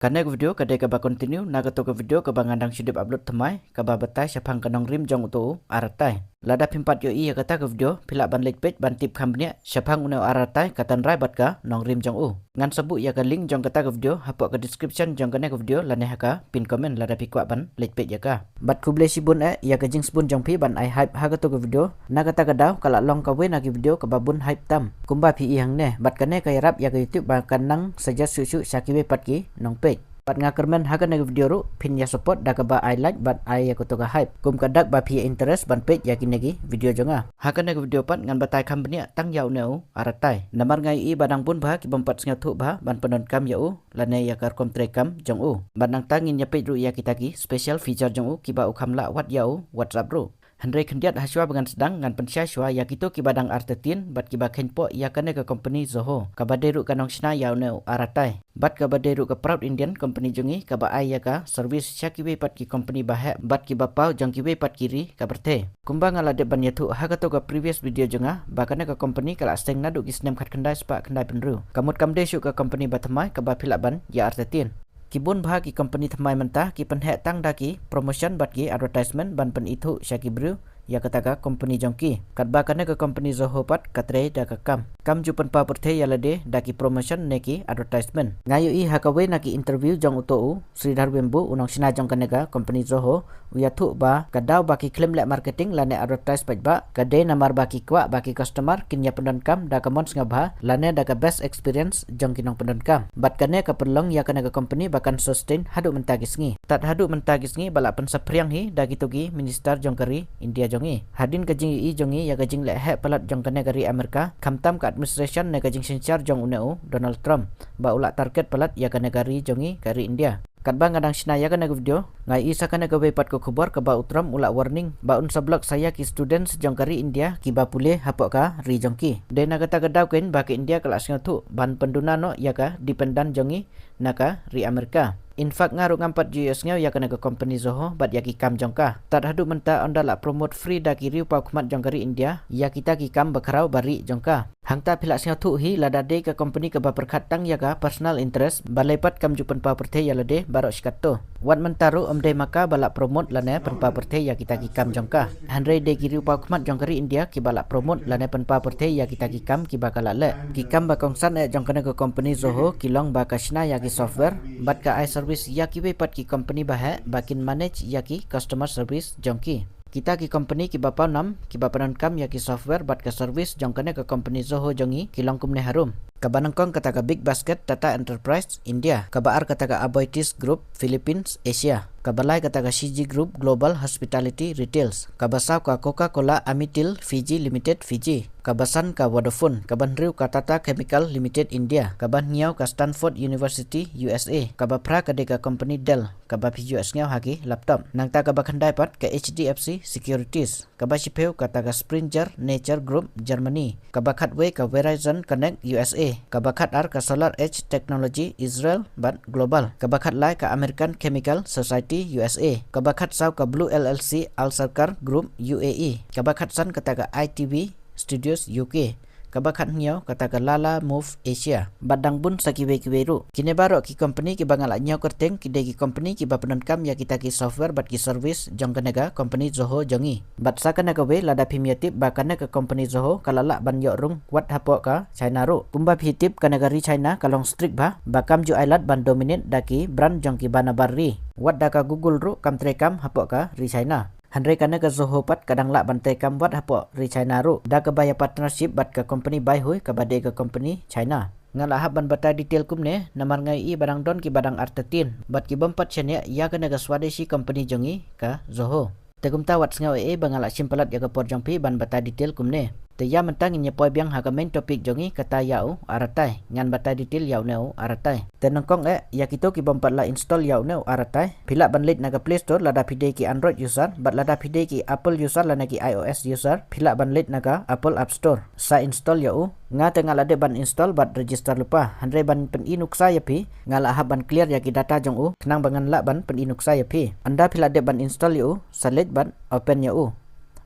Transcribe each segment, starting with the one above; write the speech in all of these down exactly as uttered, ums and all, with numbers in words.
Kane ka video ka dei kaba continue na kato ka video kaba nga dang shu dep upload thymmai, kaba batai shaphang ka nongrim jong uto u Aratai. Lada phim pat ïohi ïa kata ka video, phi lah ban leit peit ban tip kham bniah shaphang une u Aratai, ka tynrai bad ka nongrim jong u. Ngan sa buh ïa ka link jong kata ka video hapoh ka description jong kane ka video lane ha ka pin comment lada phi kwah ban leit peit ïa ka. Bad khublei shibun eh ïa ka jingsbun jong phi ban ai hype ha kato ka video. Na kata ka daw ka la long kawei na ki video kaba bun hype tam, kumba phi i hangne. Bad kane ka ïarap ïa ka YouTube ba kan nang suggest shuh shuh sha kiwei pat ki nongpeit. Bad nga kyrmen ha kane ka video ruh phin ïa support da kaba ai like bad ai ïa kato ka hype, kum ka dak ba phi ïa interest ban peit ïa kine ki video jong nga. Ha kane ka video pat ngan batai kham bniah tang ïa une u Aratai, namar nga ïohi ba dang bun bha ki bym pat sngewthuh bha ban pyndonkam ïa u lane ïa ka rukom treikam jong u. Bad nangta ngin ïa peit ruh ïa kita ki special feature jong u kiba u kham lah wat ïa u WhatsApp ruh. Hynrei khyndiat, ha shuwa ba ngan sdang, ngan pynshai shuwa ïa kito kiba dang artatien bad kiba kheiñpoh ïa kane ka company Zoho, kaba dei ruh ka nongshna ïa une u Aratai, bad kaba dei ruh ka proud Indian company jong ngi, kaba ai ïa ka service sha kiwei pat ki company baheh bad kiba paw jong kiwei pat ki ri ka pyrthei. Kumba nga la dep ban ïathuh ha kato ka previous video jong nga, ba kane ka company ka la seng naduh ki snem khatkhyndai spah khyndaiphew hynriew. Ka mut kam dei shuh ka company ba thymmai kaba phi lah ban ïa artatien. Ki bun bha ki company thymmai mynta ki pynheh tang da ki promotion bad ki advertisement ban pynithuh sha ki briew ïa kata ka company jong ki. Katba kane ka company Zoho pat ka trei da ka kam, kam ju pynpaw pyrthei ïa lade da ki promotion ne ki advertisement. Nga ïohi ha kawei na ki interview jong uto u Sridhar Vembu, u nongshna jong kane ka company Zoho, u ïathuh ba ka daw ba ki khlem leh marketing lane advertise paidbah ka dei namar ba ki kwah ba ki customer kin ïa pyndonkam da ka mon sngewbha lane da ka best experience jong ki nongpyndonkam. Bad kane ka pynlong ïa kane ka company ba kan sustain haduh mynta ki sngi. Tad haduh mynta ki sngi ba la pynsaphriang hi da kito ki minister jong ka ri India jong ngi, hadien ka jingïohi jong ngi ïa ka jingleh heh palat jong kane ka ri Amerika, khamtam ka administration ne ka jingsynshar jong une u Donald Trump, ba u la target palat ïa kane ka ri jong ngi, ka ri India. Katba nga dang shna ïa kane ka video, nga ïohi sa kane kawei pat ka khubor kaba u Trump u la warning ba un sa block sa ïa ki students jong ka ri India kiba pule hapoh ka ri jong ki. Dei na kata ka daw keiñ ba ka India ka la sngewthuh ban pynduna noh ïa ka dependent jong ngi na ka ri Amerika. In fact, nga ruh ngam pat ju ïohsngew ïa kane ka company Zoho bad ïa ki kam jong ka. Tad haduh mynta ynda la promote free da ki riewpawkhmat jong ka ri India ïa kita ki kam bakhraw barieh jong ka. Hangta phi la sngewthuh hi, lada dei ka company kaba pyrkhat tang ïa ka personal interest, balei pat kam ju pynpaw pyrthei ïa lade baroh shi katto. Wat mynta ruh ym dei ma ka ba la promote lane pynpaw pyrthei ïa kita ki kam jong ka, hynrei dei ki riewpawkhmat jong ka ri India kiba la promote lane pynpaw pyrthei ïa kita ki kam kiba ka la leh. Ki kam ba kongsan eh jong kane ka company Zoho ki long ba ka shna ïa ki software bad ka ai service ïa kiwei pat ki company baheh ba kin manage ïa ki customer service jong ki. Kita ki company kiba pawnam kiba pyndonkam ïa ki software bad ka service jong kane ka company Zoho jong ngi ki long kumne harum. Kaba nyngkong kata ka Big Basket Tata Enterprise India, kaba ar kata ka Aboitiz Group Philippines Asia, kaba lai kata ka Shiji Group Global Hospitality Retails, kaba saw ka Coca-Cola Amatil Fiji Limited Fiji, kaba san ka Vodafone, kaba hynriew ka Tata Chemical Limited India, kaba hynñiew ka Stanford University U S A, kaba phra ka dei ka company Dell, kaba phi ju ïohsngew ha ki laptop. Nangta kaba khyndai pat ka H D F C Securities, kaba shiphew kata ka Springer Nature Group Germany, kaba khatwei ka Verizon Connect U S A, kaba khatar ka Solar Edge Technology Israel bad Global, kaba khatlai ka American Chemical Society U S A, kaba khatsaw ka Blue L L C Al Sarkar Group U A E, kaba khatsan kata ka I T V Studios U K, kaba khathynñiew kata ka Lalamove Asia, bad dang bun sa kiwei kiwei ruh. Kine baroh ki company kiba nga la ñiew kyrteng ki dei ki company kiba pyndonkam ïa kita ki software bad ki service jong kane ka company Zoho jong ngi. Bad sa kane kawei, lada phim ïatip ba kane ka company Zoho ka la lah ban ïoh rung wat hapoh ka China ruh. Kumba phi tip, kane ka ri China ka long strict bha ba kam ju ailad ban dominate da ki brand jong kiba nabar ri. Wat da ka Google ruh kam treikam hapoh ka ri China. Hynrei kane ka Zoho pat ka dang lah ban treikam wat hapoh ri China ruh da kaba ïa partnership bad ka company Baihui kaba dei ka company China. Nga la hap ban batai detail kumne namar nga ïohi ba dang don kiba dang artatien bad ki bym pat shaniah ïa kane ka Swadeshi company jong ngi ka Zoho. Te kumta wat sngew ei ei ba nga la shim palat ïa ka por jong phi ban batai detail kumne. Te ïa mynta ngin ïa poi biang ha ka main topic jong ngi, kata ïa u Aratai. Ngan batai detail ïa une u Aratai. Te nyngkong eh, ïa kito ki bym pat la install ïa une u Aratai, phi lah ban leit na ka Play Store lada phi dei ki Android user, bad lada phi dei ki Apple user lane ki I O S user, phi lah ban leit na ka Apple App Store. Sa install ïa u. Nga te nga la dep ban install bad register lypa, hynrei ban pyni nuksa ïa phi, nga la hap ban clear ïa ki data jong u khnang ba ngan lah ban pyni nuksa ïa phi. Ynda phi la dep ban install ïa u, sa leit bad open ïa u.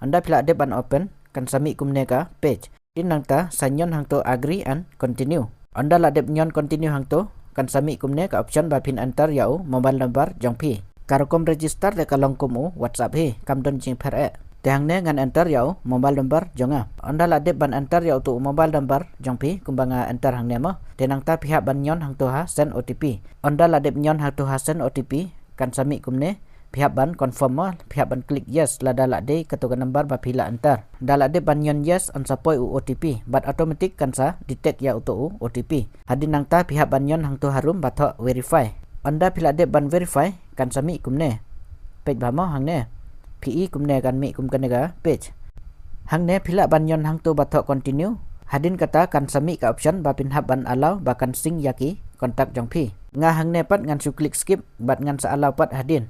Ynda phi la dep ban open, kan sa mih kumne ka page. Te nangta sa ñion hangto agree and continue. Ynda la dep ñion continue hangto, kan sa mih kumne ka option ba phin enter ïa u mobile number jong phi. Ka rukom register te ka long kum u WhatsApp hi, kam don jingpher eh. Te hangne ngan enter ïa u mobile number jong nga. Ynda la dep ban enter ïa uto u mobile number jong phi kumba nga enter hangne mo, te nangta phi hap ban ñion hangto ha send O T P. Ynda la dep ñion hangto ha send O T P, kan sa mih kumne, phi hap ban confirm mo, phi hap ban click yes lada la dei kato ka number ba phi la enter. Da la dep ban ñion yes, yn sa poi u O T P bad automatic kan sa detect ïa uto u O T P. Hadien nangta phi hap ban ñion hangto harum ba thoh verify. Ynda phi la dep ban verify, kan sa mih kumne. Peit bha mo hangne. Phi i kumne kan mih kum kane ka page. Hangne phi lah ban ñion hangto ba thoh continue. Hadien kata kan sa mih ka option ba phin hap ban allow ba kan sync ïa ki contact jong phi. Nga hangne pat ngan shu click skip bad ngan sa allow pat hadien.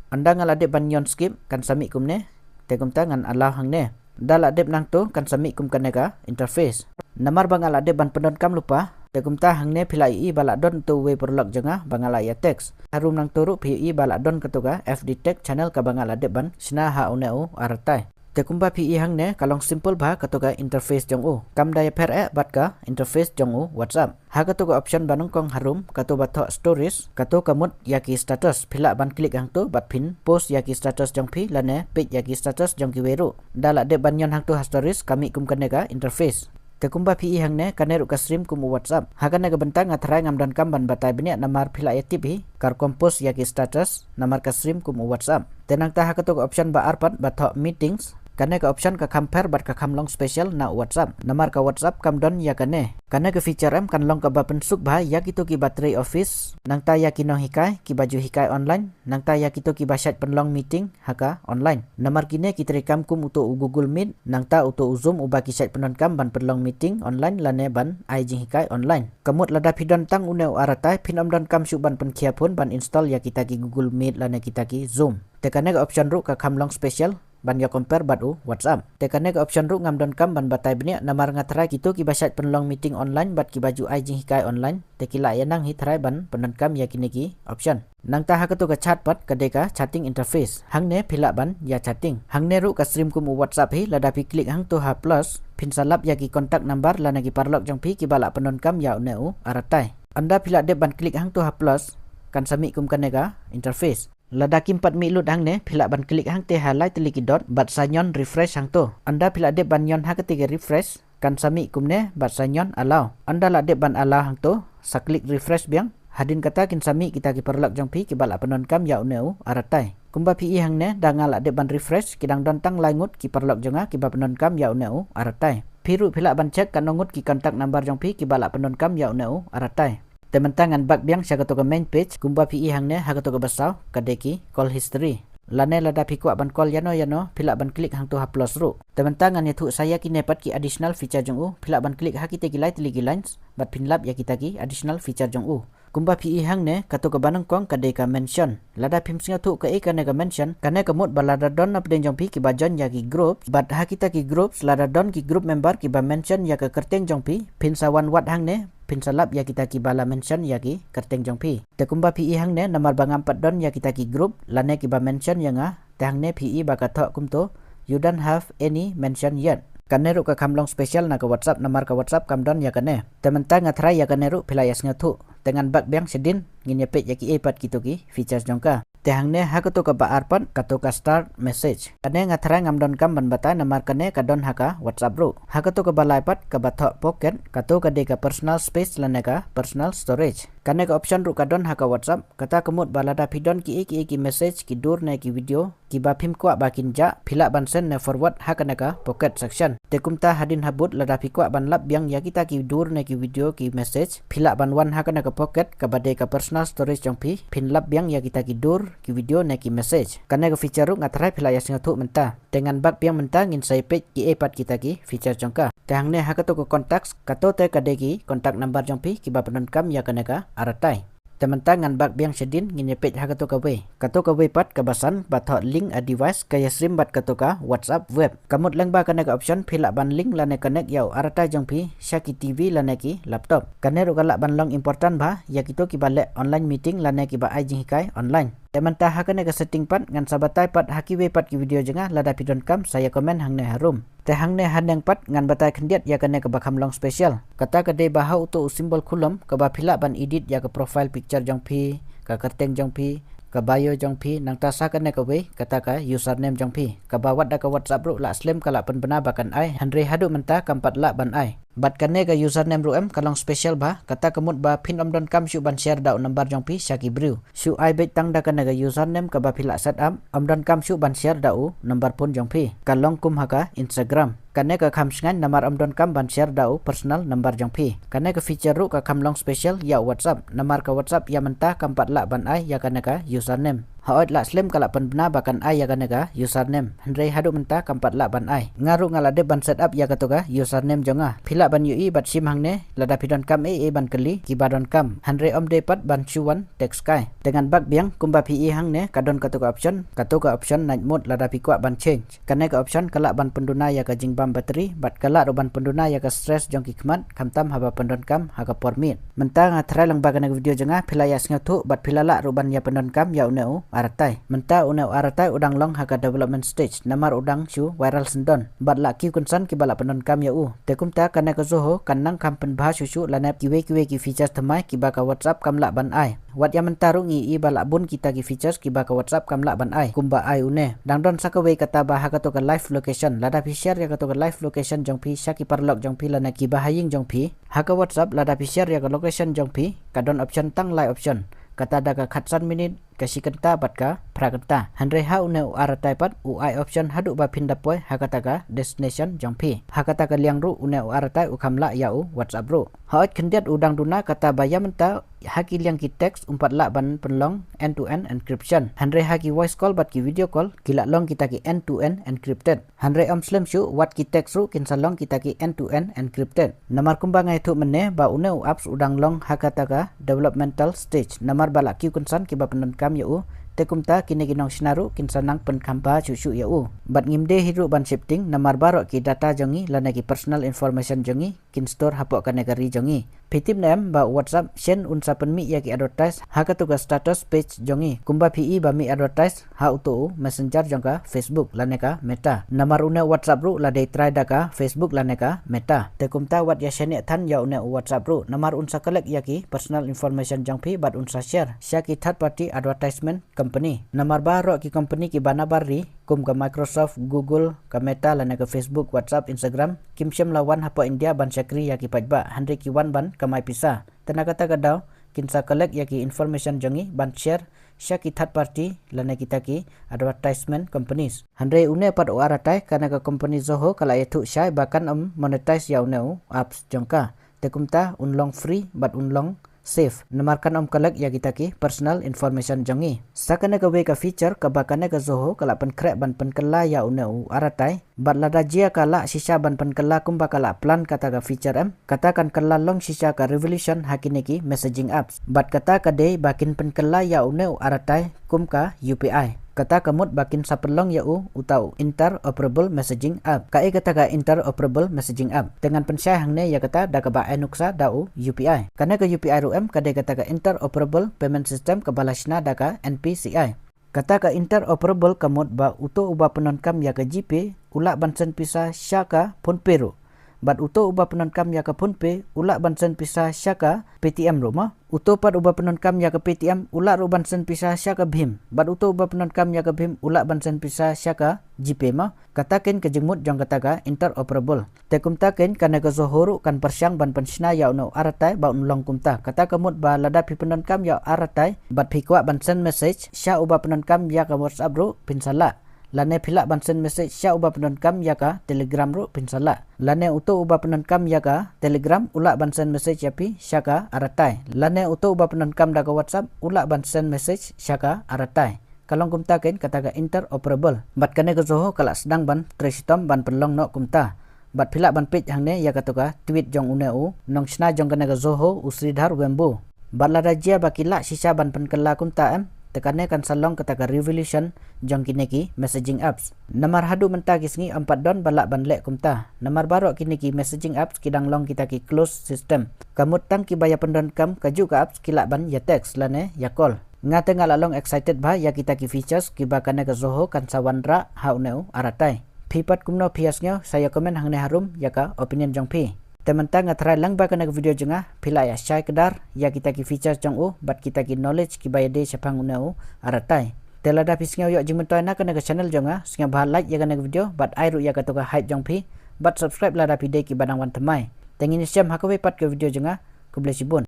Ynda nga la dep ban ñion skip, kan sa mih kumne. Te kumta ngan allow hangne. Da la dep nangto, kan sa mih kum kane ka interface. Namar ba nga la dep ban pyndonkam lypa, te kumta hangne phi lah ïohi ba la don uto uwei paralok jong nga ba nga la ïa text. Harum nangto ruh phi ïohi ba la don kato ka F D Tech channel kaba nga la dep ban shna ha une u aratai. Te kumba phi i hangne, ka long simple bha kato ka interface jong u. Kam da ïapher eh bad ka interface jong u WhatsApp. Ha kato ka option ba nyngkong harum, kato ba thoh stories, kato ka mut ïa ki status. Phi lah ban click hangto bad phin post ïa ki status jong phi lane peit ïa ki status jong kiwei ruh. Da la dep ban ñion hangto ha stories, ka mih kum kane ka interface. Te kumba phi i hangne, kane ruh ka stream kum u WhatsApp. Ha kane ka bynta nga tharai ngam donkam ban batai bniah namar phi lah ïa tip hi, ka rukom post ïa ki status, namar ka stream kum u WhatsApp. Te nangta ha kato ka option ba ar pat ba thoh meetings, kane ka option ka kham pher bad ka kham long special na u WhatsApp. Namar ka WhatsApp kam don ïa kane. Kane ka feature em kan long kaba pynsuk bha ïa kito kiba trei office, nangta ïa ki nonghikai kiba ju hikai online, nangta ïa kito kiba shait pynlong meeting ha ka online. Namar kine ki treikam kum uto u Google Meet, nangta uto u Zoom uba ki shait pyndonkam ban pynlong meeting online lane ban ai jinghikai online. Ka mut lada phi don tang une u aratai, phin ym donkam shuh ban pynkhia phone ban install ïa kita ki Google Meet lane kita ki Zoom. Te kane ka option ruh ka kham long special ban ïa compare bad u WhatsApp. Te kane ka option ruh ngam donkam ban batai bniah namar nga tharai kito kiba shait pynlong meeting online bad kiba ju ai jinghikai online, te ki lah ïa nang hi tharai ban pyndonkam ïa kine ki option. Nangta ha kato ka chat pat ka dei ka chatting interface. Hangne phi lah ban ïa chatting. Hangne ruh ka stream kum u WhatsApp hi, lada phi click hangto ha plus, phin sa lap ïa ki contact number lane ki paralok jong phi kiba lah pyndonkam ïa une u aratai. Ynda phi lah dep ban click hangto ha plus, kan sa mih kum kane ka interface. Lada kim pat mih lut hangne, phi lah ban click hangte ha lai tylli ki dot bad sa ñion refresh hangto. Ynda phi lah dep ban ñion ha kata ka refresh, kan sa mih kumne bad sa ñion allow. Ynda lah dep ban allow hangto, sa click refresh biang. Hadien kata kin sa mih kita ki paralok jong phi kiba lah pyndonkam ïa une u aratai. Kumba phi i hangne, da nga lah dep ban refresh, ki dang don tang lai ngut ki paralok jong nga kiba pyndonkam ïa une u aratai. Phi ruh phi lah ban check katno ngut ki contact number jong phi kiba lah pyndonkam ïa une u aratai. Te mynta ngan back biang sha kato ka main page, kumba phi i hangne ha kato kaba saw, ka dei ki call history. Lane lada phi kwah ban call ïano ïano, phi lah ban click hangto ha plus ruh. Te mynta ngan ïathuh sa ïa kine pat ki additional feature jong u, phi lah ban click ha kita ki lai tylli ki lines, bad phin lap ïa kita ki additional feature jong u. Kumba phi i hangne, kato kaba nyngkong ka dei ka mention. Lada phim sngewthuh kaei kane ka mention, kane ka mut ba lada don na pdeng jong phi kiba join ïa ki groups, bad ha kita ki groups, lada don ki group member kiba mention ïa ka kyrteng jong phi, phin sa wan wad hangne, phin sa lap ïa kita kiba la mention ïa ki kyrteng jong phi. Te kumba phi i hangne, namar ba ngam pat don ïa kita ki group lane kiba mention ïa nga, te hangne phi i ba ka thoh kumto, "You don't have any mention yet." Kane ruh ka kham long special na ka WhatsApp namar ka WhatsApp kam don ïa kane. Te mynta nga tharai ïa kane ruh phi lah ïa sngewthuh. Te ngan back biang shadien, ngin ïa peit ïa kiei pat kito ki features jong ka. Te hangne ha kato kaba ar pat, kato ka start message. Kane nga tharai ngam donkam ban batai namar kane ka don ha ka WhatsApp ruh. Ha kato kaba lai pat, kaba thoh pocket, kato ka dei ka personal space lane ka personal storage. Kane ka option ruh ka don ha ka WhatsApp, kata ka mut ba lada phi don kiei kiei ki message, ki dur ne ki video, kiba phim kwah ba kin jah, phi lah ban send ne forward ha kane ka pocket section. Te kumta hadien habud lada phi kwah ban lap biang ïa kita ki dur ne ki video ki message, phi lah ban wan ha kane ka pocket kaba dei ka personal storage jong phi, phin lap biang ïa kita ki dur, ki video ne ki message. Kane ka feature ruh nga tharai phi lah ïa sngewthuh mynta. Te ngan back biang mynta ngin sa ïa peit kiei pat kita ki feature jong ka. Te hangne ha kato ka contacts, kato te ka dei ki contact number jong phi kiba pyndonkam ïa kane ka aratai. Te mynta ngan back biang shadien ngin ïa peit ha kato kawei. Kato kawei pat kaba san ba thoh link a device ka ïasyriem bad kato ka WhatsApp web. Ka mut lyngba kane ka option phi lah ban link lane connect ïa u aratai jong phi sha ki T V lane ki laptop. Kane ruh ka lah ban long important bha ïa kito kiba leh online meeting lane kiba ai jinghikai online. Te mynta ha kane ka setting pat ngan sa batai pat ha kiwei pat ki video jong nga, lada phi donkam sa ïa comment hangne harum. Te hangne haneng pat ngan batai khyndiat ïa kane kaba kham long special. Kata ka dei ba ha uto u symbol khulom kaba phi lah ban edit ïa ka profile picture jong phi, ka kyrteng jong phi, ka bio jong phi, nangta sa kane kawei kata ka username jong phi. Kaba wat da ka WhatsApp ruh la slem ka la pynbna ba kan ai, hynrei haduh mynta kam pat lah ban ai. Bad kane ka username ruh em ka long special bha, kata ka mut ba phin ym donkam shuh ban share da u number jong phi sha ki briew. Shu ai beit tang da kane ka username kaba phi lah set up, ym donkam shuh ban share da u number phone jong phi. Ka long kum ha ka Instagram. Kane ka kham shngaiñ namar ym donkam ban share da u personal number jong phi. Kane ka feature ruh ka kham long special ïa u WhatsApp, namar ka WhatsApp ïa mynta kam pat lah ban ai ïa kane ka username. Hooid, la slem ka la pynbna ba kan ai ïa kane ka username, hynrei haduh mynta kam pat lah ban ai. Nga ruh nga la dep ban set up ïa kato ka username jong nga. Phi lah ban ïohi bad shim hangne, lada phi donkam ei ei ban kylli kiba donkam, hynrei ym dei pat ban shu wan text kai. Te ngan back biang, kumba phi i hangne ka don kato ka option, kato ka option night mode lada phi kwah ban change. Kane ka option ka lah ban pynduna ïa ka jingbam battery bad ka lah ruh ban pynduna ïa ka stress jong ki khmat, khamtam haba pyndonkam ha ka por miet. Mynta nga tharai lang ba kane ka video jong nga phi la ïa sngewthuh bad phi la lah ruh ban ïa pyndonkam ïa une u Aratai. Mynta une u Aratai u dang long ha ka development stage namar u dang shu viral syndon bad la kiew kynsan kiba la pyndonkam ïa u. Te kumta kane ka Zoho kan nang kham pynbha shuh shuh lane kiwei kiwei ki features thymmai kiba ka WhatsApp kam lah ban ai. Wat ïa mynta ruh ngi i ba la bun kita ki features kiba ka WhatsApp kam lah ban ai, kumba ai une. Dang don sa kawei kata ba ha kato ka live location, lada phi share ïa kato ka live location jong phi sha ki paralok jong phi lane kiba ha ïing jong phi, ha ka WhatsApp lada phi share ïa ka location jong phi, ka don option tang lai option. Kata da ka khatsan minit, ka shi kynta bad ka phra kynta. Hynrei ha une u Aratai pat u ai option haduh ba phin da poi ha kata ka destination jong phi. Ha kata ka liang ruh une u Aratai u kham lah ïa u WhatsApp ruh. Hooid, khyndiat u dang duna kata ba ïa mynta ha ki liang ki text um pat lah ban pynlong end to end encryption. Hynrei ha ki voice call bad ki video call ki lah long kita ki end to end encrypted. Hynrei ym slem shuh, wat ki text ruh kin sa long kita ki end to end encrypted. Namar kumba nga ïathuh mynne ba une u apps u dang long ha kata ka developmental stage namar ba la kiew kynsan kiba pyndonkam ïa u. Te kumta kine ki nongshna ruh kin sa nang pynkham bha shuh shuh ïa u. Bad ngim dei hi ruh ban sheptieng namar baroh ki data jong ngi lane ki personal information jong ngi kin store hapoh kane ka ri jong ngi. Phi tip ne em ba u WhatsApp shen un sa pynmih ïa ki advertise ha kato ka status page jong ngi, kumba phi i ba mih advertise ha uto u messenger jong ka Facebook lane ka Meta. Namar une u WhatsApp ruh la dei trai da ka Facebook lane ka Meta. Te kumta wat ïa shaniah than ïa une u WhatsApp ruh namar un sa collect ïa ki personal information jong phi bad un sa share sha ki third party advertisement company. Namar baroh ki company kiba nabar ri kum ka Microsoft, Google, ka Meta lane ka Facebook, WhatsApp, Instagram, kim shym la wan hapoh India ban shakri ïa ki paidbah, hynrei ki wan ban kamai pisa. Te na kata ka daw kin sa collect ïa ki information jong ngi ban share sha ki third party lane kita ki advertisement companies. Hynrei une pat u Aratai, kane ka company Zoho ka la ïathuh shai ba kan ym monetize ïa une u apps jong ka. Te kumta un long free bad un long safe namar kan ym collect ïa kita ki personal information jong ngi. Sa kane kawei ka feature kaba kane ka Zoho ka la pynkhreh ban pynkylla ïa une u Aratai. Bad lada jia ka lah shisha ban pynkylla kumba ka la plan kata ka feature em, kata kan kylla long shisha ka revolution ha kine ki messaging apps. Bad kata ka dei ba kin pynkylla ïa une u Aratai kum ka U P I. Kata ka mut ba kin sa pynlong ïa u uta u interoperable messaging app. Kaei kata ka interoperable messaging app? Te ngan pynshai hangne ïa kata da kaba ai nuksa da u U P I. Kane ka U P I ruh em ka dei kata ka interoperable payment system kaba la shna da ka N P C I. Kata ka interoperable ka mut ba uto uba pyndonkam ïa ka GPay u lah ban send pisa sha ka PhonePe ruh. Bad uto uba pyndonkam ïa ka PhonePe u lah ban send pisa sha ka Paytm ruh mo. Uto pat uba pyndonkam ïa ka Paytm u lah ruh ban send pisa sha ka BHIM. Bad uto uba pyndonkam ïa ka BHIM u lah ban send pisa sha ka GPay mo. Kata kein ka jingmut jong kata ka interoperable. Te kumta kein kane ka Zoho ruh kan pyrshang ban pynshna ïa une u Aratai ba un long kumta. Kata ka mut ba lada phi pyndonkam ïa u Aratai bad phi kwah ban send message sha uba pyndonkam ïa ka WhatsApp ruh phin sa lah. Lane phi lah ban send message sha uba pyndonkam ïa ka Telegram ruh phin sa lah. Lane uto uba pyndonkam ïa ka Telegram u lah ban send message ïa phi sha ka Aratai. Lane uto uba pyndonkam da ka WhatsApp u lah ban send message sha ka Aratai. Ka long kumta kein kata ka interoperable. Bad kane ka Zoho ka la sdang ban trei shitom ban pynlong noh kumta. Bad phi lah ban peit hangne ïa kato ka tweet jong une u nongshna jong kane ka Zoho, u Sridhar Vembu. Bad lada jia ba ki lah shisha ban pynkylla kumta em, te kane kan sa long kata ka revolution jong kine ki messaging apps. Namar haduh mynta ki sngi ym pat don ba lah ban leh kumta. Namar baroh kine ki messaging apps ki dang long kita ki closed system. Ka mut tang kiba ïa pyndonkam kajuh ka apps ki lah ban ïa text lane ïa call. Nga te nga la long excited bha ïa kita ki features kiba kane ka Zoho kan sa wanrah ha une u Aratai. Phi pat kumno phi ïa sngew, sa ïa comment hangne harum ïa ka opinion jong phi. Te mynta nga try lang ba kane ka video jong nga, phi lah ïa shai kdar ïa kita ki features jong u bad kita ki knowledge kiba ïadei shaphang une u aratai. Te lada phi sngew ïoh jingmyntoi na kane ka channel jong nga, sngewbha like ïa kane ka video bad ai ruh ïa kato ka hype jong phi bad subscribe lada phi dei kiba dang wan thymmai. Te ngin ïashem ha kawei pat ka video jong nga. Khublei shibun.